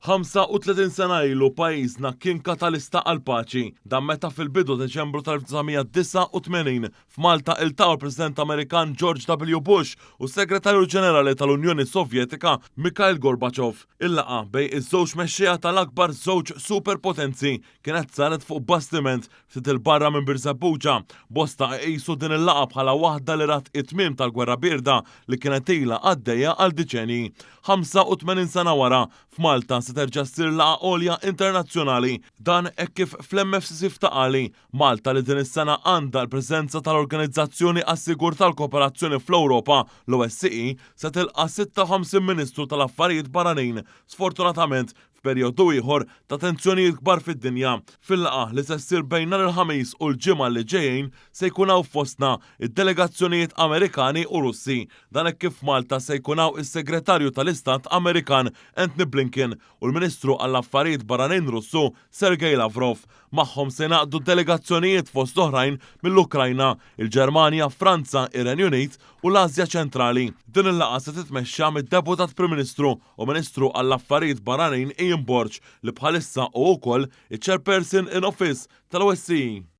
35 sena ilu pajjiżna kien katalista għall-paċi. Dan meta fil-bidu Deċembru tal-1989 f'Malta iltaqgħu l-President Amerikan George W. Bush u s-Segretarju Ġenerali tal-Unjoni Sovjetika Mikhail Gorbachev. Il-laqgħa bejn iż-żewġ mexxejja tal-akbar żewġ superpotenzi kienet saret fuq bastiment ftit 'il barra minn Birżebbuġa. Bosta iqisu din il-laqgħa bħala waħda li rat it-tmiem tal-Gwerra Bierda li kienet ilha għaddejja għal diċenji. 85 sena wara, f'Malta se terġa' ssir laqgħa għolja internazzjonali. Dan hekk kif fl-MFCC f'Ta' Qali, Malta li din is-sena għandha l-Presidenza tal-Organizzazzjoni għas-Sigurtà u l-Kooperazzjoni fl-Ewropa, l-OSCE, se tilqa' 56 Ministru tal-Affarijiet Barranin. Sfortunatament, f'perjodu ieħor ta' tensjonijiet kbar fid-dinja. Fil-laqgħa li se ssir bejn nhar il-Ħamis u l-Ġimgħa li ġejjin se jkun hawn fostna d-delegazzjonijiet Amerikani u Russi. Dan hekk kif f'Malta se jkun hawn is-Segretarju tal-Istat Amerikan Antony Blinken u l-Ministru għall-Affarijiet Barranin Russu Sergei Lavrov. Magħhom se jingħaqdu delegazzjonijiet fost oħrajn mill-Ukrajna, il-Ġermanja, Franza, ir-Renju Unit u l-Asja Ċentrali. Din il-laqgħa se titmexxa mid-Deputat Prim Ministru u Ministru għall-Affarijiet Barranin Ian Borg li bħalissa hu wkoll iċ-Chairperson in Office tal-OSCE.